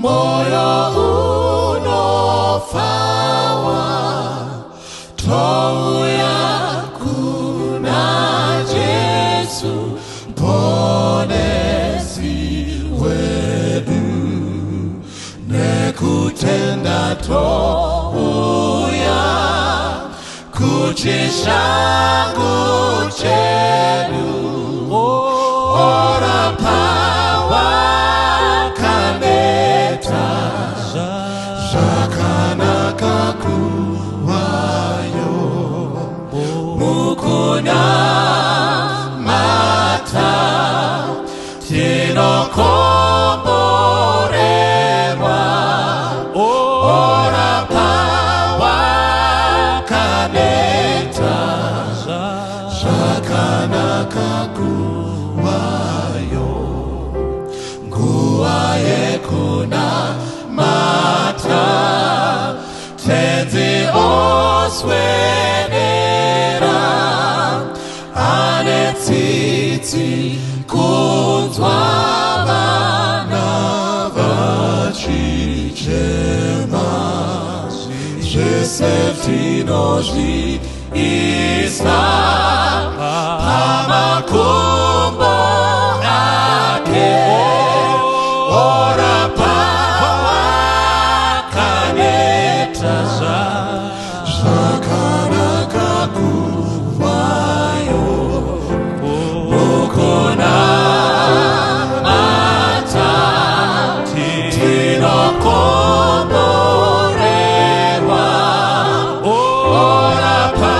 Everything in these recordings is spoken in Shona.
Moyo unofawa, touya kuna Jesu Mponesi wedu. Nekutenda touya kuchishangu chedu. Orapa wakaneta, zvakanaka kuvayo mukunamata. Tinokomborerwa. Orapa wakaneta, zvakanaka kuvayo. Nguva yekunamata, Tenzi oswedera, ane tsitsi kunzwa vana vachichema. Zvese tinozviisa pamakumbo ake. Orapa wakaneta, zvakanaka kuvayo mukunamata. Tinokomborerwa. Orapa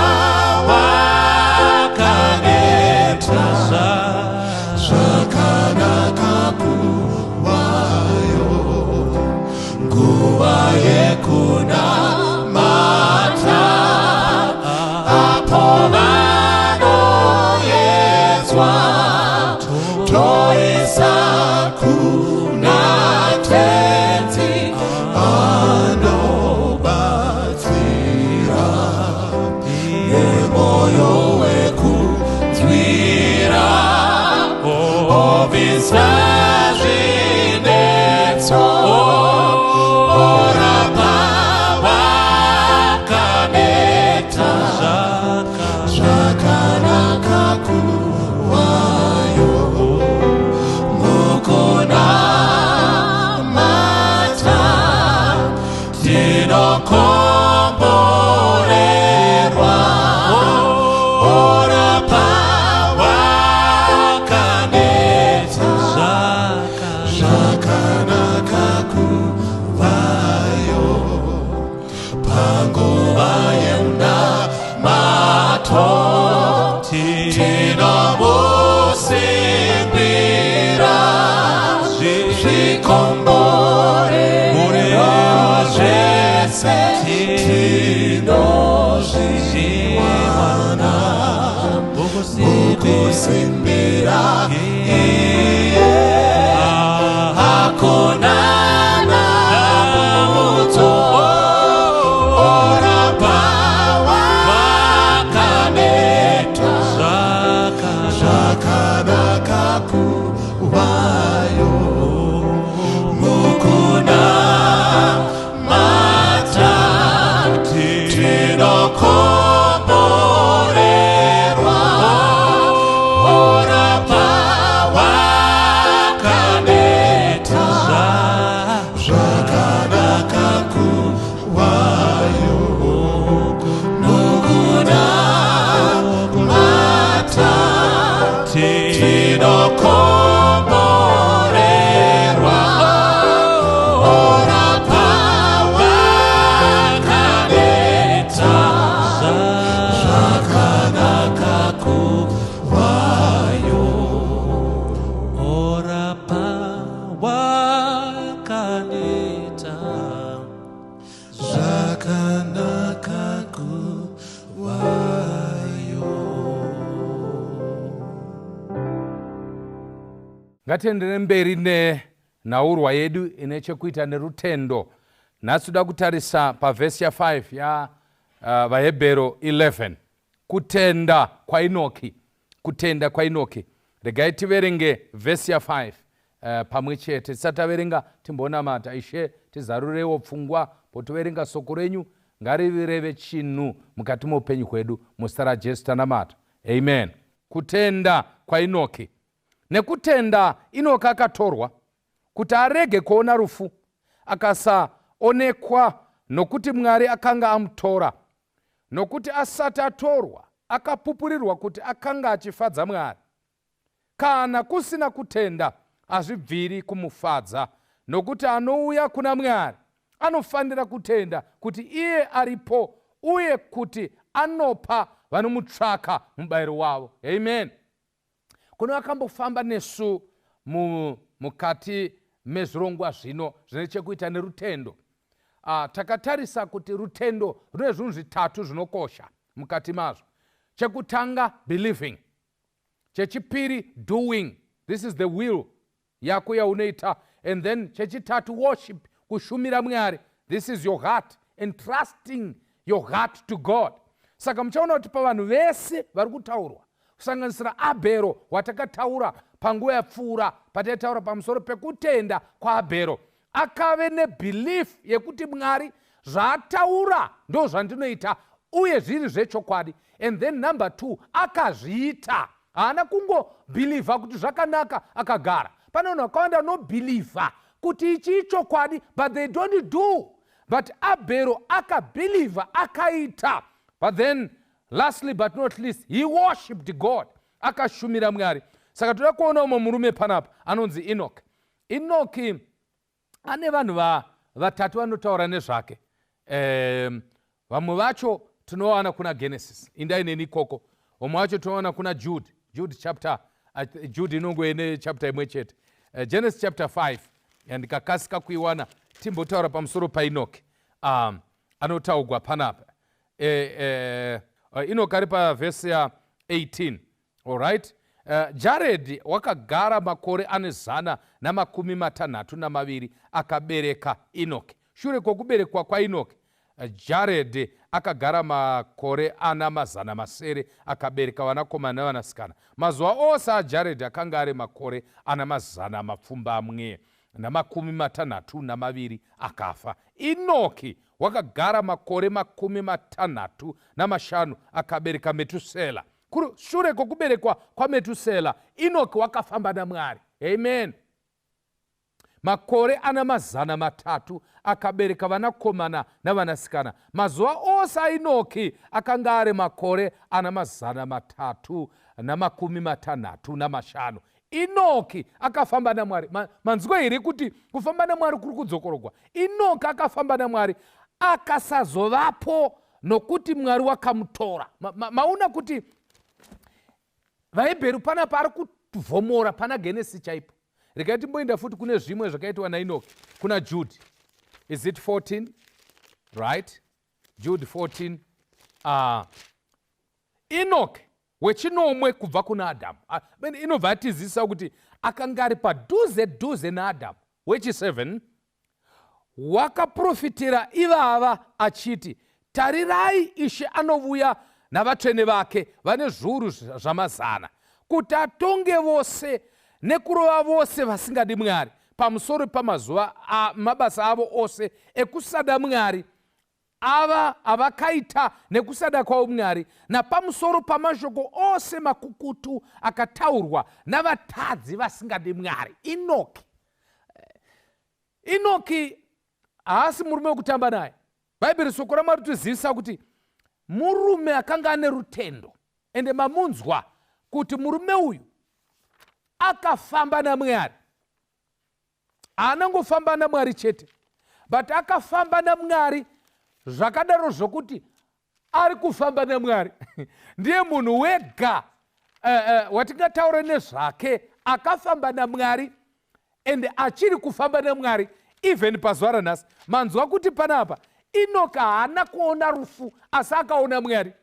wakaneta, zvakanaka kuvayo. Nguva yekunamata, apo vanoyedzwa, toisa kuna Tenzi, anobatsira nemoyo wekunzwira, obvisa zvinetso. Orapa wakaneta, zvakanaka kuvayo mukunamata. Tinokomborerwa. Orapa wakaneta, zvakanaka kuvayo. Panguva yemunamato tinomusimbira, zvikomborero zvese tinozviwana mukusimbira iye. Hakuna dambudzo. Orapa wakaneta, zvakanaka kuvayo mukunamata. Tinokomborerwa. Orapa wakaneta, zvakanaka kuvayo mukunamata. Tinokomborerwa. Orapa wakaneta, zvakanaka kuvayo. Orapa wakaneta, zvakanaka kuvayo. Ngatiendere mberi nenhaurwa yedu ine chekuita nerutendo. Nhasi toda kutarisa pavhesi ya5 yaVahebhero 11, kutenda kwaInoki, kutenda kwaInoki. Regai tiverenge vhesi ya5. pamwe chete. Tisati taverenga, timbonamata. Ishe, tizarurewo pfungwa potoverenga soko renyu, ngarireve chinhu mukati meupenyu hwedu. Muzita raJesu tanamata, amen. Kutenda kwaInoki. Nekutenda Inoki akatorwa kuti arege kuona rufu, akasaonekwa nokuti Mwari akanga amutora. Nokuti asati atorwa akapupurirwa kuti akanga achifadza Mwari. Kana kusina kutenda hazvibviri kumufadza, nokuti anouya kuna Mwari anofanira kutenda kuti iye aripo uye kuti anopa vanomutsvaka mubayiro wavo. Amen. Kune vakambofamba nesu mukati mezvirongwa zvino zvine chekuita nerutendo, takatarisa kuti rutendo rune zvinhu zvitatu zvinokosha mukati mazvo. Chekutanga, believing. Chechipiri, doing, this is the will yako yaunoita. And then chechitatu, worship, kushumira Mwari. This is your heart and trusting your heart to God. Saka muchaona kuti pavanhu vese vari kutaurwa, kusanganisira Abhero watakataura panguva yapfuura pataitaura pamusoro pekutenda kwaAbhero, akave nebelief yekuti Mwari zvaataura ndo zvandinoita uye zviri zvechokwadi. And then number two, akazviita. Haana kungobhilivha kuti zvakanaka akagara. Pane vanhu vakawanda vanobhilivha kuti ichi ichokwadi, but they don't do. But Abhero akabhilivha, akaita. But then lastly but not least, he worshipped God, akashumira Mwari. Saka toda kuona umwe murume panapa anonzi Enoch. Enoki ane vanhu vatatu vanotaura nezvake. Vamwe vacho tinowana kuna Genesis, indai neni ikoko. Vamwe vacho tinowana kuna Jude, Jude chapter, Jude inongove nechapter imwe chete, Genesis chapter 5. Ndikakasika kuiwana, timbotaura pamusoro paEnoki anotaugwa panapa. Enoki ari pavhesi ya18. Allright. Jared wakagara makore ane 162, akabereka Enoki. Shure kwokuberekwa kwaEnoki, Jared akagara makore ana 700, akabereka vanakomana nevanasikana. Mazuva ose aJared akanga ari makore ana 862, akafa. Enoki wakagara makore 65, akabereka Metusela. Shure kwokuberekwa kwaMetusela, Enoki wakafamba naMwari, amen, makore ana 300, akabereka vanakomana navanasikana. Mazuva ose aEnoki akanga ari makore ana 365. Enoki akafamba naMwari. Manzwa here kuti kufamba naMwari kuri kudzokorogwa? Enoki akafamba naMwari, akasazovapo nokuti Mwari wakamutora. Maona kuti vaHebheru panapa ari kuvhomora pana Genesi chaipo. Regai timboenda futi kune zvimwe zvakaitwa naEnoki kuna Jude. Is it 14? Right, Jude 14. Enoki wechinomwe kubva kuna Adhamu. Inobva yatizivisa kuti akanga ari padhuze dhuze naAdhamu, wechi7, wakaprofitira ivava achiti, "Tarirai, Ishe anovuya navatsvene vake vane zviuru zvamazana, kuti atonge vose nekurova vose vasingadi Mwari pamusoro pamazuva mabasa avo ose ekusada Mwari ava avakaita nekusada kwavo Mwari, napamusoro pamashoko ose makukutu akataurwa navatadzi vasingadi Mwari." Enoki, Enoki haasi murume wekutamba naye. Bhaibheri, soko raMwari, tizivisa kuti murume akanga ane rutendo. Ende mamunzwa kuti murume uyu akafamba naMwari. Haana ngofamba naMwari chete, but akafamba naMwari zvakadaro zvokuti ari kufamba naMwari. Ndiye munhu wega watingataure nezvake akafamba naMwari and achiri kufamba naMwari even pazuva ranhasi. Manzwa kuti panapa Enoki haana kuona rufu, asi akaona Mwari.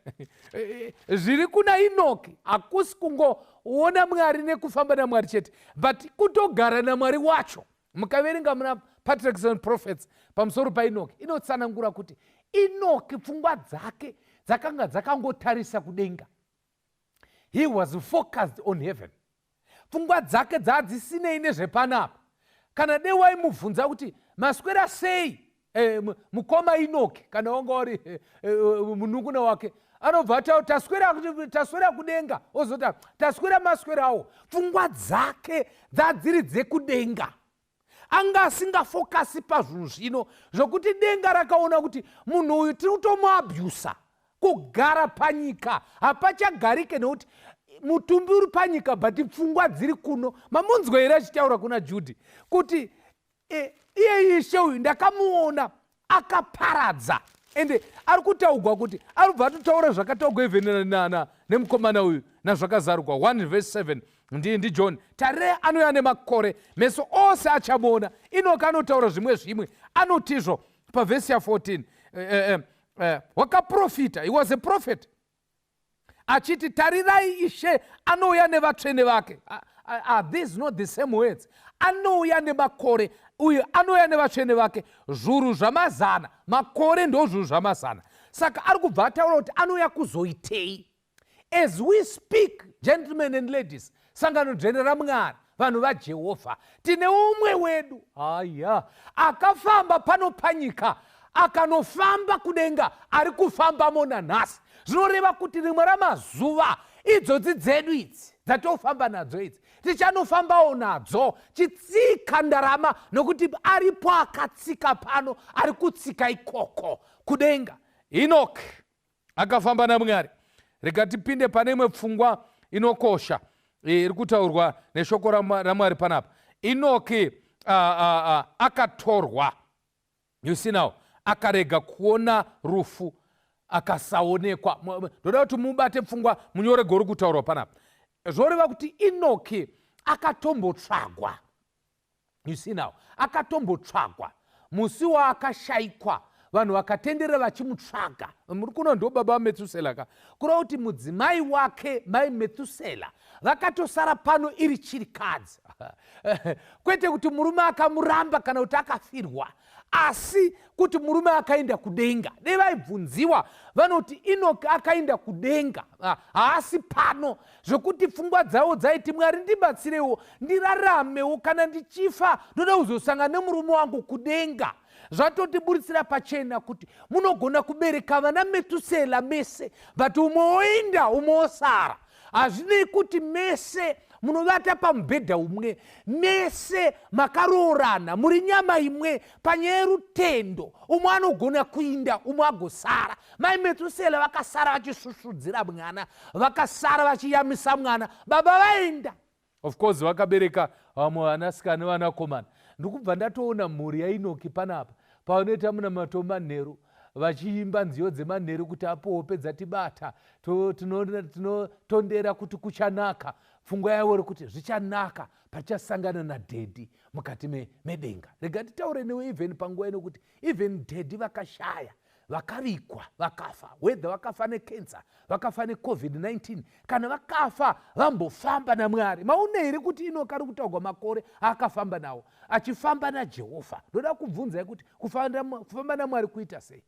Zviri kuna Enoki hakusi kungoona Mwari nekufamba naMwari chete, but kutogara naMwari wacho. Mukaverenga muna Patriarchs and Prophets pamusoro paEnoki, inotsanangura kuti Enoki pfungwa dzake dzakanga dzakangotarisa kudenga. He was focused on heaven. Pfungwa dzake dzadzisinei nezvepanapa. Kana dei waimubvunza kuti maswera sei e, mukoma Inoki, kana wanga uri e, e, munun'una wake, anobva ataura taswera, taswera kudenga, ozoti taswera maswerawo. Pfungwa dzake dzadziri dzekudenga, anga asingafokasi pazvinhu zvino, zvokuti denga rakaona kuti munhu uyu tiri kutomuabhusa. Kugara panyika hapachagarike nekuti mutumbi uri panyika, but pfungwa dziri kuno. Mamunzwa here achitaura kuna Judhi kuti iye Ishe uyu ndakamuona akaparadza? Ende ari kutaugwa kuti ari kubva atotaura zvakataugwa even nemukomana uyu nazvakazarurwa 1 vhesi 7 ndiJohn: "Tarire, anouya nemakore, meso ose achamuona." Inoki anotaura zvimwe zvimwe, anotizvo pavhesi ya14, wakaprofita, he was a prophet, achiti, "Tarirai, Ishe anouya nevatsvene vake." Are these not the same words? Anouya nemakore uyu, anouya nevatsvene vake zvuru zvamazana. Makore ndo zvuru zvamazana. Saka ari kubva ataura kuti anouya kuzoitei? As we speak, gentlemen and ladies, sangano dzvene raMwari, vanhu vaJehovha, tine umwe wedu aya akafamba pano panyika, akanofamba kudenga, ari kufambamo nanhasi. Zvinoreva kuti rimwe ramazuva idzodzi dzedu idzi dzatofamba nadzo idzi tichanofambawo nadzo, chitsika ndarama, nokuti aripo akatsika pano, ari kutsika ikoko kudenga. Enoki akafamba naMwari. Rega tipinde pane imwe pfungwa inokosha iri kutaurwa neshoko raMwari panapa. Enoki akatorwa, you see now, akarega kuona rufu, akasaonekwa. Ndoda kuti mubate pfungwa, munyore gori kutaurwa panapa. Zvoreva kuti Enoki akatombotsvagwa, you see now, akatombotsvagwa musi waakashayikwa. Vanhu vakatenderera vachimutsvaga. Muri kuno ndo baba vaMethusela ka. Kureva kuti mudzimai wake, mai Methusela, vakatosara pano iri chirikadzi. Kwete kuti murume akamuramba kana kuti akafirwa, asi kuti murume akaenda kudenga. Dei vaibvunziwa, vanoti Enoki akaenda kudenga, haasi pano. Zvokuti pfungwa dzavo dzaiti, "Mwari, ndibatsirewo ndiraramewo, kana ndichifa ndoda kuzosangana nemurume wangu kudenga." Zvatotiburitsira pachena kuti munogona kubereka vana Metusela mese, but umwe oenda, umwe osara. Hazvinei kuti mese munovata pamubhedha umwe, mese makaroorana, muri nyama imwe panyaya yerutendo, umwe anogona kuinda, umwe agosara. Mai Metusela vakasara vachisvusvudzira mwana, vakasara vachiyamisa mwana, baba vaenda. Of course vakabereka vamwe vanasikana nevanakomana. Ndikubva ndatoona mhuri yaInoki panapa pavanoita munamato manheru, vachiimba nziyo dzemanheru kuti apo hope dzatibata, tinotondera kuti kuchanaka. Pfungwa yavo ri kuti zvichanaka pachasangana nadaddy mukati medenga. Rega titaure newe even panguva ino kuti even daddy vakashaya, vakavigwa, vakafa, whether vakafa necancer, vakafa neCOVID-19, kana vakafa vambofamba naMwari. Maone here kuti Enoki ari kutaurwa makore aakafamba nawo, achifamba naJehovha? Ndoda kubvunzai kuti kufamba naMwari kuita sei?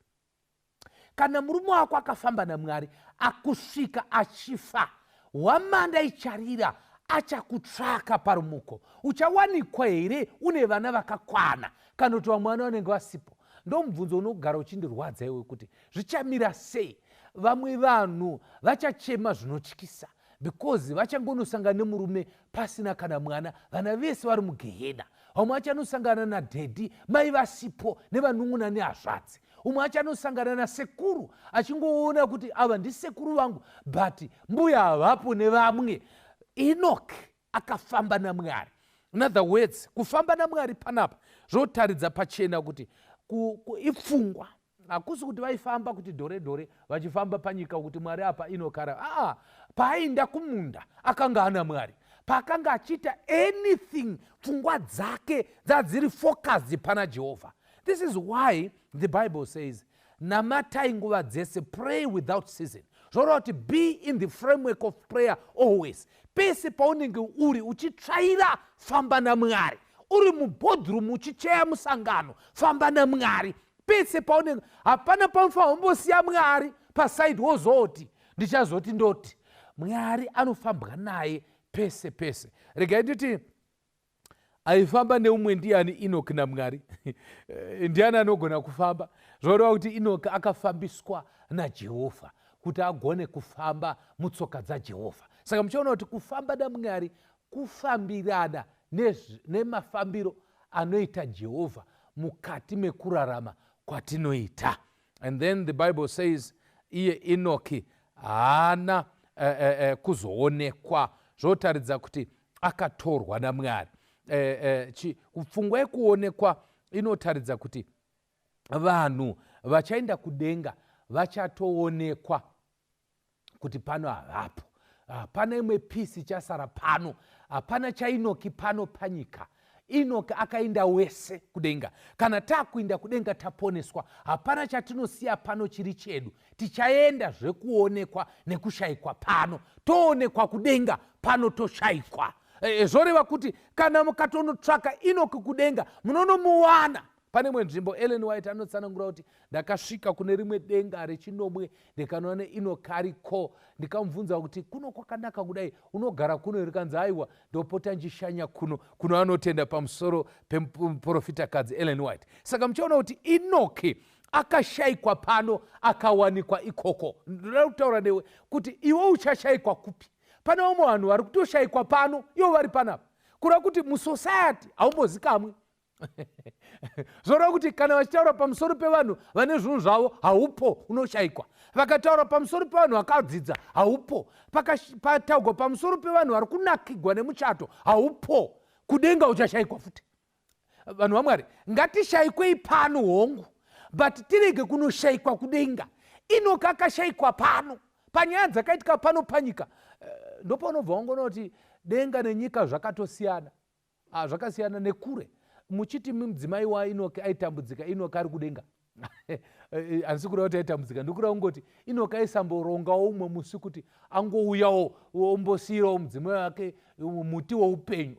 Kana murume wako akafamba naMwari akusvika achifa, hwamanda icharira, achakutsvaka parumuko. Uchawanikwa here une vana vakakwana, kana kuti vamwe vana vanenge vasipo? Ndo mubvunzo unogara uchindirwadza iwe, kuti zvichamira sei. Vamwe vanhu vachachema zvinotyisa because vachangonosangana nemurume pasina kana mwana, vana vese vari mugehena. Vamwe vachanosangana nadaddy mai vasipo, nevanun'una nehazvadzi. Umwe achanosangana nasekuru, achingoona kuti ava ndisekuru vangu, but mbuya havapo nevamwe. Enoch akafamba naMwari. In other words, kufamba naMwari panapa zvotaridza pachena kuti ipfungwa. Hakusi kuti vaifamba kuti dhore dhore vachifamba panyika kuti Mwari apa inokara. Aa, paainda kumunda akanga ana Mwari. Paakanga achiita anything, pfungwa dzake dzadziri focused pana Jehovha. This is why the Bible says, "Namatai nguva dzese," pray without season. Zvoreva kuti be in the framework of prayer always. Pese paunenge uri, uchitsvaira, famba naMwari. Uri muboardroom uchicheya musangano, famba naMwari. Pese paunenge, hapana paunofanira kumbosiya Mwari paside, wozoti ndichazoti ndoti. Mwari anofambwa naye pese pese. Regai nditi, aifamba neumwe ndiani? Enoki naMwari. Ndiani anogona kufamba? Zvoreva kuti Enoki akafambiswa naJehovha kuti agone kufamba mutsoka dzaJehovha. Saka muchiona kuti kufamba naMwari kufambirana nemafambiro anoita Jehovha mukati mekurarama kwatinoita. And then the Bible says iye Enoki haana kuzoonekwa, zvotaridza kuti akatorwa naMwari. Pfungwa yekuonekwa inotaridza kuti vanhu vachaenda kudenga vachatoonekwa kuti pano havapo, hapana imwe piece ichasara pano, hapana chaEnoki pano panyika. Enoki akaenda wese kudenga. Kana taakuinda kudenga taponeswa, hapana chatinosiya pano chiri chedu. Tichaenda zvekuonekwa nekushayikwa pano, toonekwa kudenga, pano toshayikwa. Zvoreva kuti kana mukatonotsvaka Enoki kudenga, munonomuwana. Pane imwe nzvimbo Ellen White anotsanangura kuti ndakasvika kune rimwe denga rechinomwe, ndikanoona Enoki ariko. Ndikamubvunza kuti kuno kwakanaka kudai, unogara kuno? Rikanzi, aiwa, ndopota nchishanya kuno. Kuno anotenda pamusoro pemuprofitakadzi Ellen White. Saka muchiona kuti Enoki akashayikwa pano, akawanikwa ikoko. Ndoda kutaura newe kuti iwe uchashayikwa kupi? Pane vamwe vanhu vari kutoshayikwa pano, ivo vari panapa. Kureva kuti musociety haumbozikamwi. Zvoreva kuti kana vachitaura pamusoro pevanhu vane zvinhu zvavo, haupo, unoshayikwa. Vakataura pamusoro pevanhu vakadzidza, haupo. Pataurwa pamusoro pevanhu vari kunakigwa nemuchato, haupo. Kudenga uchashayikwa futi. Vanhu vaMwari, ngatishayikwei pano, hongu, but tirege kunoshayikwa kudenga. Enoki akashayikwa pano panyaya dzakaitika pano panyika. Ndopaunobva wangoona kuti denga nenyika zvakatosiyana. Ah, zvakasiyana nekure. Muchiti mudzimai waEnoki aitambudzika, Enoki ari kudenga. Handisi kureva kuti aitambudzika, ndikureva kungoti Enoki aisamborongawo umwe musi kuti angouyawo ombosiyirawo mudzimai wake muti weupenyu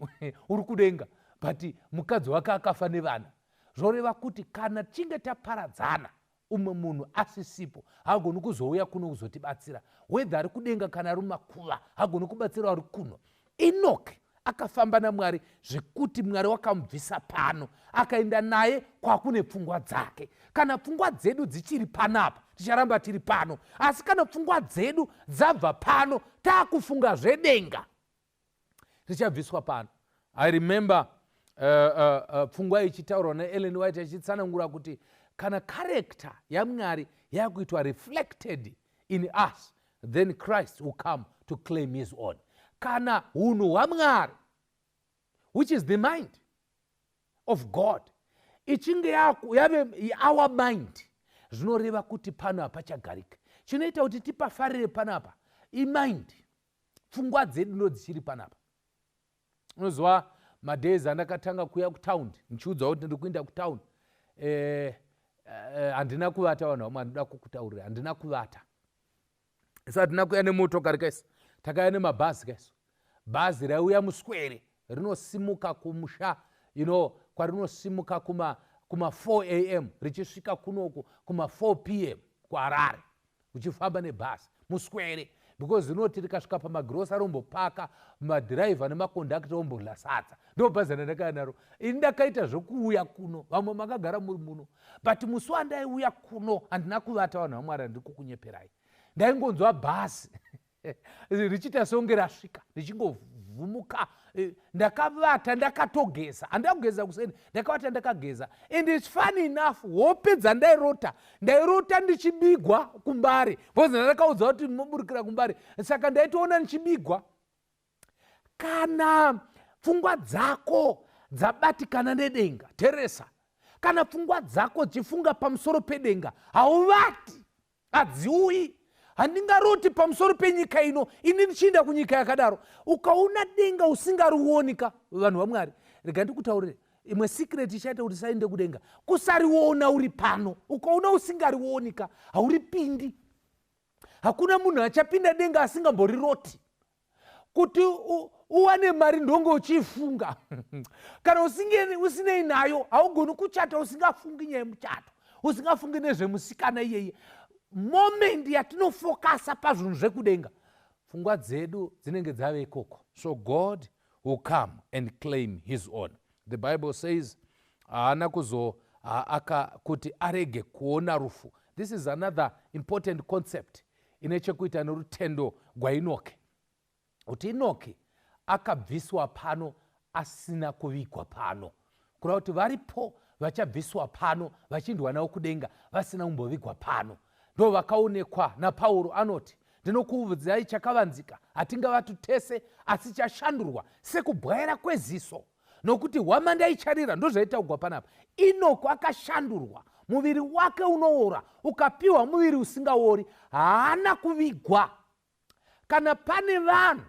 uri kudenga, but mukadzi wake akafa nevana. Zvoreva kuti kana tichinge taparadzana, umwe munhu asisipo, haagoni kuzouya kuno kuzotibatsira, whether ari kudenga kana ari mumakuva, haagoni kubatsira ari kuno. Enoki akafamba naMwari zvekuti Mwari wakamubvisa pano, akaenda naye kwakune pfungwa dzake. Kana pfungwa dzedu dzichiri panapa, ticharamba tiri pano, asi kana pfungwa dzedu dzabva pano, taakufunga zvedenga, richabviswa pano. I remember pfungwa ichitaurwa naEllen White achitsanangura kuti kana character yaMwari yakuitwa reflected in us, then Christ will come to claim his own. Kana unhu hwaMwari, which is the mind of God, ichinge yave our mind, zvinoreva kuti pano hapachagarika. Chinoita kuti tipafarire panapa imind, pfungwa dzedu ndo dzichiri panapa. Unoziva, madays andakatanga kuuya kutaundi, ndichiudzwa kuti ndiri kuinda kutaundi, handina kuvata. Vanhu vamwe, handinoda kukutaurira, handina kuvata. Isu hatina kuuya nemotokari kaisu, takauya nemabhazi kaisu. Bhazi raiuya muswere, rinosimuka kumusha kwarinosimuka kuma 4 a.m., richisvika kunoku kuma 4 p.m. kuHarare, uchifamba nebhasi muswere, because rinoti rikasvika pamagirosa rombopaka, madhiraivha nemakondakta ombodya sadza. Ndo bhazi randakaya naro ini. Ndakaita zvokuuya kuno, vamwe makagara muri muno, but musi wandaiuya kuno handina kuvata. Vanhu vaMwari, handiri kukunyeperai. Ndaingonzwa bhasi richiita seunge rasvika, richingovhumuka. Ndakavata ndakatogeza, handina kugeza kuseni, ndakavata ndakageza. And it's funny enough, hope dzandairota, ndairota ndichibigwa kuMbare, because ndandakaudza kuti muburikira kuMbare, saka ndaitoona ndichibigwa. Kana pfungwa dzako dzabatikana nedenga, teresa, kana pfungwa dzako dzichifunga pamusoro pedenga, hauvati, hadziuyi. Handingaroti pamusoro penyika ino ini ndichiinda kunyika yakadaro. Ukaona denga usingarioni ka, vanhu vaMwari, rega ndikutaurire imwe secret ichaita kuti sainde kudenga: kusariona uri pano. Ukaona usingarioni ka, hauripindi. Hakuna munhu achapinda denga asingamboriroti. Kuti uwane mari, ndonge uchiifunga. Kana usinei nayo, haugoni kuchata usingafungi nyaya yemuchato, usingafungi nezvemusikana iyeye. Moment yatinofokasa pazvinhu zvekudenga, pfungwa dzedu dzinenge dzave ikoko. So God will come and claim his own. The Bible says haana kuzo aka kuti arege kuona rufu. This is another important concept ine chekuita nerutendo gwaInoki, kuti Inoki akabviswa pano asina kuvigwa pano, kureva kuti varipo vachabviswa pano vachiindwa navo kudenga vasina kumbovigwa pano. Ndo vakaonekwa naPauro anoti, "Ndinokuudzai chakavanzika, hatingavatu tese, asi chashandurwa sekubwaira kweziso, nokuti hwamanda icharira." Ndozvaitaugwa panapa. Inoko akashandurwa, muviri wake unoora ukapiwa muviri usingaori. Haana kuvigwa. Kana pane vanhu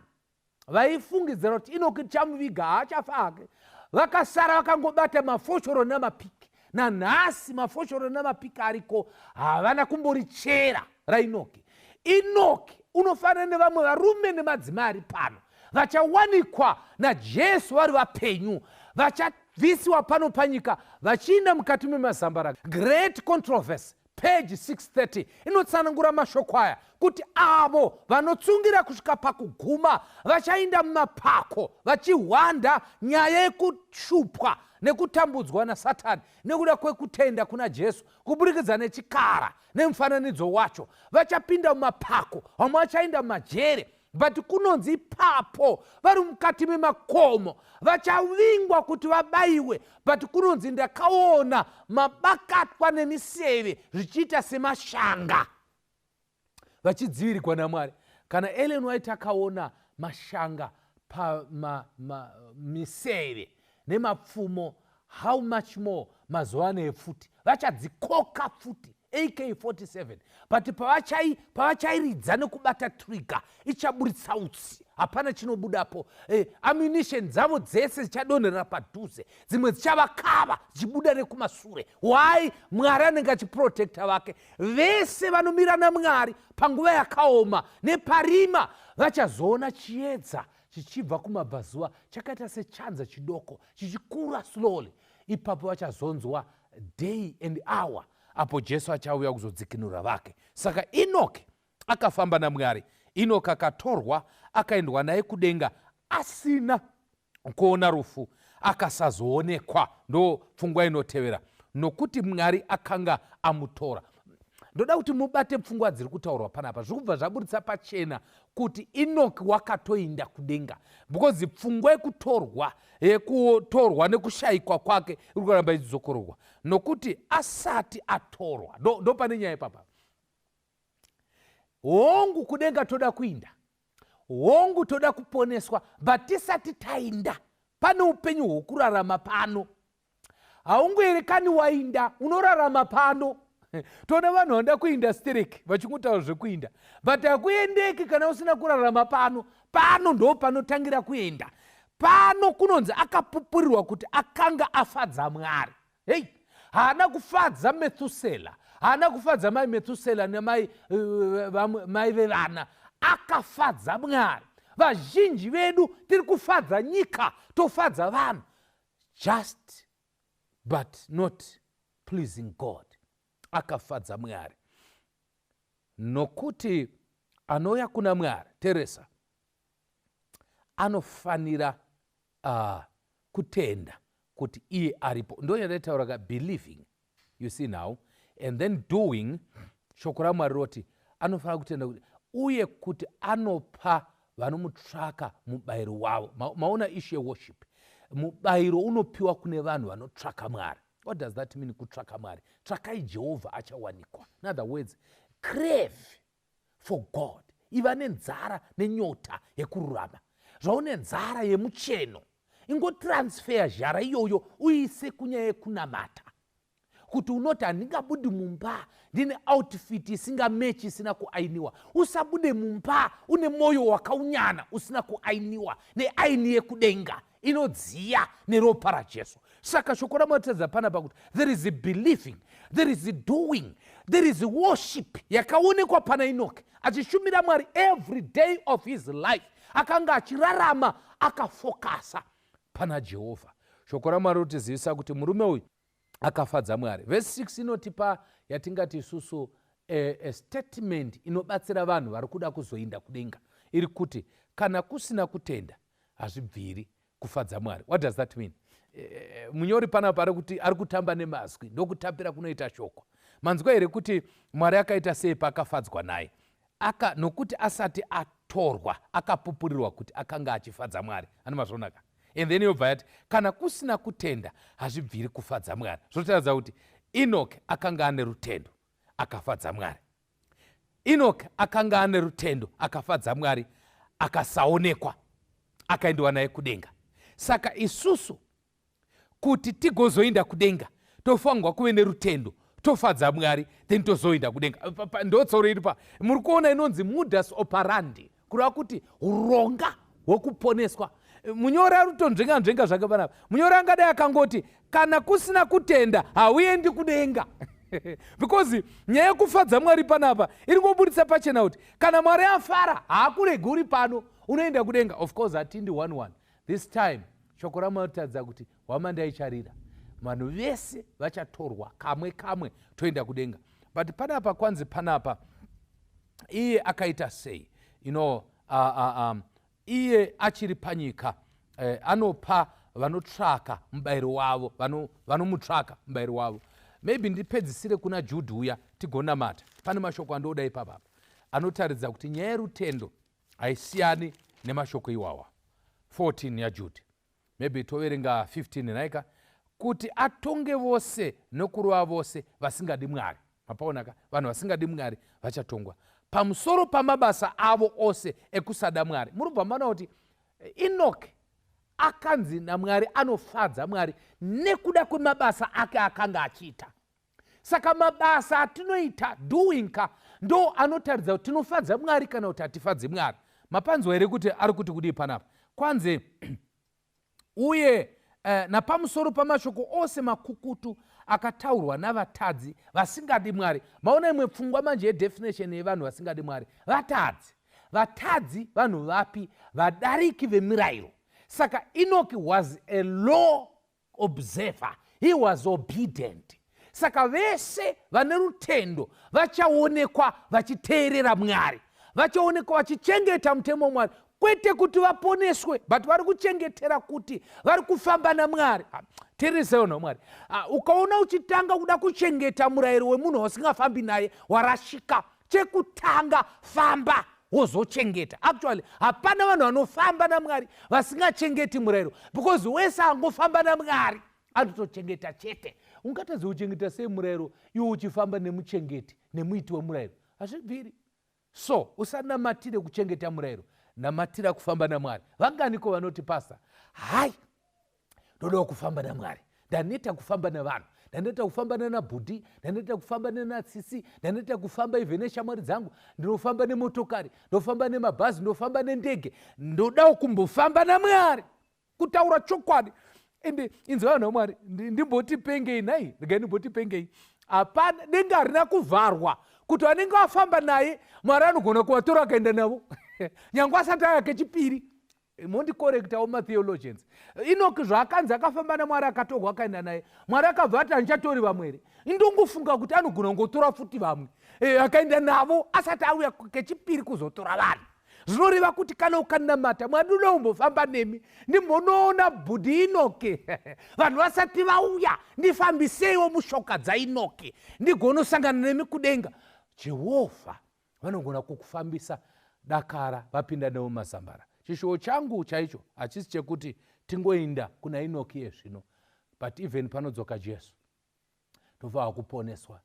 vaifungidzira kuti Inoki tichamuviga, haachafa hake, vakasara vakangobata mafoshoro namapiki. Nanhasi mafoshoro namapiki ariko, havana kumborichera raInoki. Inoki unofanira nevamwe varume nemadzimai ari pano vachawanikwa naJesu vari vapenyu, vachabvisiwa pano panyika vachiinda mukati memazambara. Great Controversy, page 630, inotsanangura mashoko aya kuti avo vanotsungira kusvika pakuguma vachainda mumapako vachihwanda nyaya yekushupwa nekutambudzwa naSatani nekuda kwekutenda kuna Jesu kuburikidza nechikara nemufananidzo wacho. Vachapinda mumapako, vamwe vachainda mumajere, but kunonzi ipapo vari mukati memakomo vachavingwa kuti vabayiwe. But kunonzi ndakaona mabakatwa nemiseve zvichiita semashanga, vachidzivirigwa naMwari. Kana Ellen White akaona mashanga pamiseve nemapfumo, how much more mazuva ano epfuti? Vachadzikoka pfuti AK47, but pavachairidza nekubata trigger, ichaburitsa utsi, hapana chinobudapo. Ammunition dzavo dzese dzichadonhera padhuze, dzimwe dzichavakava dzichibuda nekumasure. Why? Mwari anenge achiprotecta vake. Vese vanomira naMwari panguva yakaoma neparima vachazoona chiedza chichibva kumabvazuva, chakaita sechanza chidoko chichikura slowly. Ipapo vachazonzwa day and hour apo Jesu achauya kuzodzikinura vake. Saka Enoki akafamba naMwari. Enoki akatorwa, akaendwa naye kudenga asina kuona rufu, akasazoonekwa. Ndo pfungwa inotevera, nokuti Mwari akanga amutora. Ndoda kuti mubate pfungwa dziri kutaurwa panapa. Zviri kubva zvaburitsa pachena kuti Enoki wakatoinda kudenga, because pfungwa yekutorwa nekushayikwa kwake iri kuramba ichidzokororwa, nokuti asati atorwa. Ndo pane nyaya ipapa. Hongu, kudenga toda kuinda, hongu, toda kuponeswa, but tisati tainda pane upenyu hwokurarama pano. Haungoerekani wainda, unorarama pano. Toona vanhu vanoda kuinda stereki vachingotaura zvekuinda, but hakuendeki kana usina kurarama pano. Pano ndo panotangira kuenda. Pano kunonzi akapupurirwa kuti akanga afadza Mwari. Hei, haana kufadza Methusela, haana kufadza mai Methusela nemai mai vevana, akafadza Mwari. Vazhinji vedu tiri kufadza nyika, tofadza vanhu just, but not pleasing God. Akafadza Mwari, nokuti anouya kuna Mwari, teresa, anofanira kutenda kuti iye aripo. Ndo yataitaura ka, believing, you see now, and then doing. Shoko raMwari roti anofanira kutenda kuti uye kuti anopa vanomutsvaka mubayiro wavo. Maona issue yeworship? Mubayiro unopiwa kune vanhu vanotsvaka Mwari. What does that mean, kutsvaka Mwari? Tsvakai Jehovha achawanikwa. In other words, crave for God. Iva nenzara nenyota yekururama. Zvaune nzara yemucheno, ingotransfer zhara iyoyo uise kunyaya yekunamata, kuti unoti, "Handingabudi mumba ndine outfit isingamechi, isina kuainiwa." Usabude mumba une mwoyo wakaunyana usina kuainiwa neaini yekudenga inodziya neropa raJesu. Saka shoko ramatadza panapa kuti there is a believing, there is a doing, there is a worship yakaonekwa pana Enoki achishumira Mwari every day of his life. Akanga achirarama akafokasa pana Jehovha. Shoko raMwari rotizivisa kuti murume uyu akafadza Mwari. Vhesi 6 inotipa yatingati isusu a statement inobatsira vanhu vari kuda kuzoinda kudenga, iri kuti kana kusina kutenda hazvibviri. kufadza Mwari. What does that mean? Munyori panapa ari kuti ari kutamba nemazwi, ndokutapira kunoita shoko. Manzwa here kuti Mwari akaita sei paakafadzwa naye? Aka nokuti asati atorwa akapupurirwa kuti akanga achifadza Mwari. Ani mazvonaka? And then yobva yati kana kusina kutenda hazvibviri kufadza Mwari. Zvotaridza kuti Enoch akanga ane rutendo akafadza Mwari. Enoch akanga ane rutendo akafadza Mwari, akasaonekwa, akaendiwa naye kudenga. Saka isusu kuti tigozoinda kudenga tofanirwa kuve nerutendo, tofadza Mwari, then tozoinda kudenga. Ndotsoro iri pa muri kuona inonzi modus operandi, kureva kuti uronga hwekuponeswa. Munyori ari kutonzvenga nzvenga zvake panapa. Munyori angadai akangoti kana kusina kutenda hauendi kudenga, because nyaya yekufadza Mwari panapa iri ngoburitsa pachena kuti kana Mwari afara haakuregi uri pano, unoenda kudenga. Of course hatindi one one this time. Shoko ramatotaridza kuti hwamanda icharira, vanhu vese vachatorwa kamwe kamwe, toenda kudenga. But panapa kwanzi panapa iye akaita sei? Iye achiri panyika anopa vanotsvaka mubayiro wavo, vanomutsvaka mubayiro wavo. Maybe ndipedzisire kuna Judhi uya tigonamata. Pane mashoko andoda ipapapa anotaridza kuti nyaya yerutendo haisiyani nemashoko iwawa. 14 yaJudhi, maybe toverenga 15 naika, kuti atonge vose nokurova vose vasingadi Mwari. Mapaonaka, vanhu vasingadi Mwari vachatongwa pamusoro pamabasa avo ose ekusada Mwari. Muri kubva maona kuti Enoch akanzi naMwari anofadza Mwari nekuda kwemabasa ake akanga achiita. Saka mabasa atinoita, doing ka, ndo anotaridza kuti tinofadza Mwari kana kuti hatifadzi Mwari. Mapanzwa here kuti ari kuti kudii panapa? Kwanzi uye napamusoro pamashoko ose makukutu akataurwa navatadzi vasingadi Mwari. Maona imwe pfungwa manje yedefinition yevanhu vasingadi Mwari? Vatadzi. Vatadzi vanhu vapi? Vadariki vemirayiro. Saka Enoch was a law observer, he was obedient. Saka vese vane rutendo vachaonekwa vachiteerera Mwari, vachaonekwa vachichengeta mutemo waMwari, kwete kuti vaponeswe, but vari kuchengetera kuti vari kufamba naMwari. Teereresaiwo naMwari. Ukaona uchitanga kuda kuchengeta murayiro wemunhu wausingafambi naye, warashika. Chekutanga famba, wozochengeta. Actually hapana vanhu vanofamba naMwari vasingachengeti murayiro, because wese angofamba namwari anotochengeta chete. Ungatadza kuchengeta sei murayiro iwe uchifamba nemuchengeti nemuiti wemurayiro? Hazvibviri. So usanamatire kuchengeta murayiro, namatira kufamba naMwari. Vanganiko vanoti, "Pastor, hai, ndodawo kufamba naMwari. Ndaneta kufamba nevanhu, ndaneta kufamba nanabhudhi, ndaneta kufamba nenatsitsi, ndaneta kufamba even neshamwari dzangu. Ndinofamba nemotokari, ndofamba nemabhazi, ndofamba nendege. Ndodawo kumbofamba naMwari." Kutaura chokwadi, ende inzwa, vanhu vaMwari, ndimboti pengei nhai, regai ndimboti pengei. Hapana denga harina kuvharwa kuti vanenge vafamba naye Mwari anogona kuvatora akaenda navo nyange asati aya kechipiri. Mondicorrectawo matheologians. Enoki zvaakanzi akafamba naMwari, akatorwa akaenda naye, Mwari akabva ati handichatori vamwe here? Indongofunga kuti anogona kungotora futi vamwe akaenda navo asati auya kechipiri kuzotora vanhu. Zvinoreva kuti kana ukanamata, "Mwari, ndoda kumbofamba nemi, ndimbonoona bhudhi Enoki vanhu vasati vauya, ndifambiseiwo mushoka dzaEnoki ndigonosangana nemi kudenga," Jehovha vanogona kukufambisa dakara vapinda newo mazambara. Chishuwo changu chaicho hachisi chekuti tingoinda kuna Enoki yezvino, but even panodzoka Jesu tofanira kuponeswa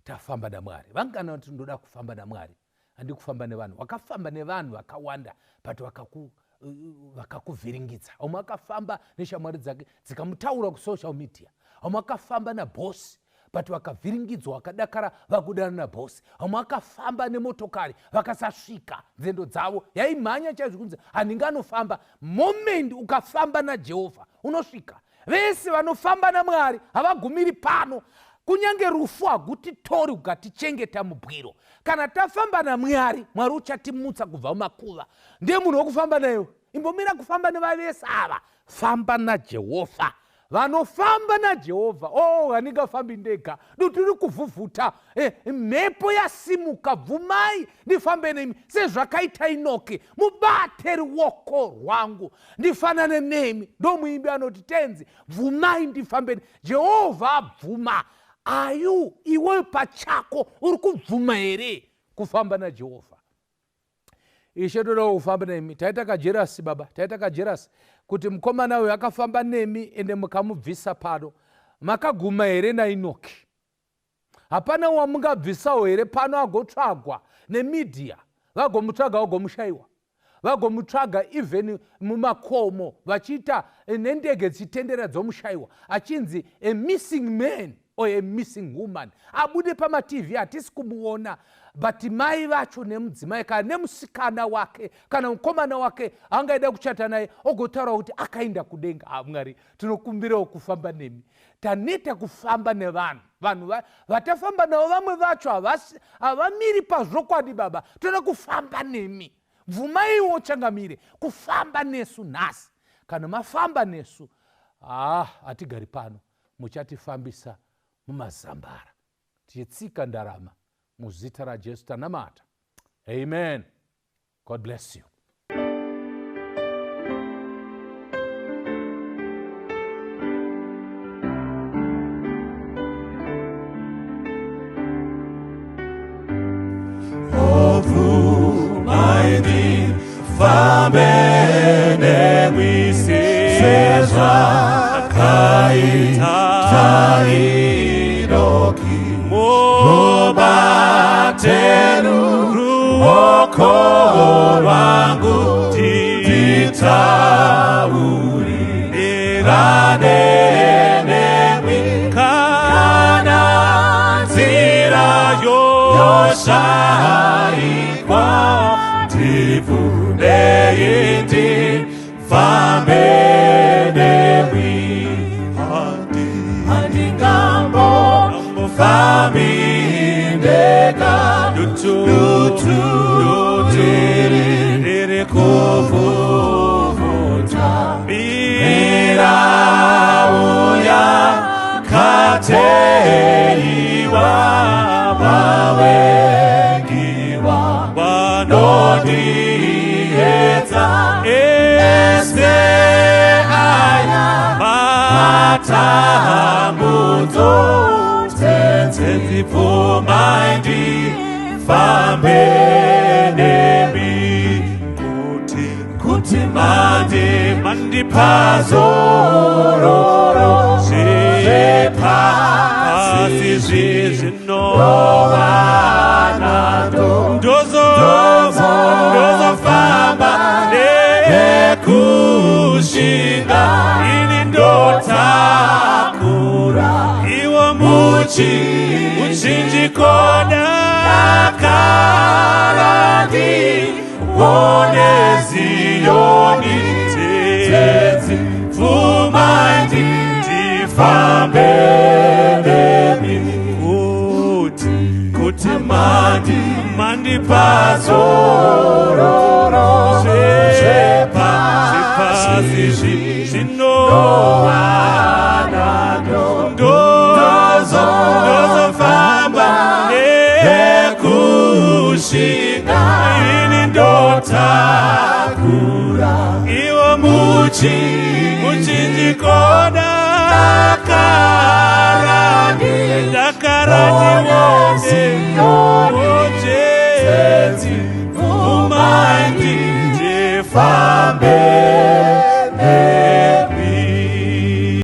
tafamba naMwari. Vangana kuti ndoda kufamba naMwari, handi kufamba nevanhu? Wakafamba nevanhu vakawanda, but vakakuvhiringidza. Vamwe akafamba neshamwari dzake dzikamutaura kusocial media. Vamwe akafamba nabhosi, but vakavhiringidzwa, vakadakara vakudana nabhosi. Vamwe akafamba nemotokari, vakasasvika nzendo dzavo, yaimhanya chaizvo kunzi handinganofamba. Moment ukafamba naJehovha unosvika. Vese vanofamba naMwari havagumiri pano. Kunyange rufu hagutitori kukatichengeta mubwiro. Kana tafamba naMwari, Mwari uchatimutsa kubva mumakuva. Ndiye munhu wokufamba nayo. Imbomira kufamba nevavese ava, famba naJehovha. Vanofamba naJehovha. Oh, handingafambi ndega. Dutu riri kuvhuvhuta. Eh, mhepo yasimuka. Bvumai ndifambe nemi sezvakaita Inoki. Mubate ruoko rwangu ndifanane nemi. Ndomuimbi anoti, Tenzi, bvumai ndifambe. Jehovha abvuma. Ayu, iwe pachako uri kubvuma here kufamba naJehovha? Ishe, todawo kufamba nemi. Taita kajerasi baba, taita kajerasi kuti mukomana uyu akafamba nemi ende mukamubvisa pano. Makaguma here naInoki? Hapana wamungabvisawo here pano agotsvagwa nemidhiya, vagomutsvaga vagomushayiwa, vagomutsvaga even mumakomo vachiita nendege dzichitendera dzomushayiwa, achinzi a missing man or a missing woman, abude pamatv hatisi kumuona, but mai vacho nemudzimai kana nemusikana wake kana mukomana wake angaida kuchata naye ogotaura kuti akaenda kudenga. Ha, Mwari, tinokumbirawo kufamba nemi. Taneta kufamba nevanhu, vanhu vatafamba navo vamwe vacho havamiri pazvokwadi. Baba, toda kufamba nemi. Bvumaiwo changamire kufamba nesu nhasi. Kana mafamba nesu, hatigari pano, muchatifambisa mumazambara tichitsika ndarama. Muzita raJesu tanamata, amen. God bless you. Fambe nemwi sezvakaita Inoki, mubate ruoko rwangu titaurirane nemwi kana nzira yoshaikwa, ndibvumei ndifambe nemwi. Handingambofambi ndega, dutu riri kuvhuvhuta, mirau yakateiwa, vavengiwa vanondiedza, ese aya matambudzo. Tenzi, bvumai ndifambe nemi kuti mandipa zororo zvepasi zvinovanando, ndozofamba nekushinga, ini ndotakura iwo muchinjiko dakara ndione Ziyoni. Tenzi, bvumai ndifambe nemi kuti mandipa zororo zvepasi zvinovanando, ndozofamba nekushinga, ini ndotakura iwo muchinjiko dakara.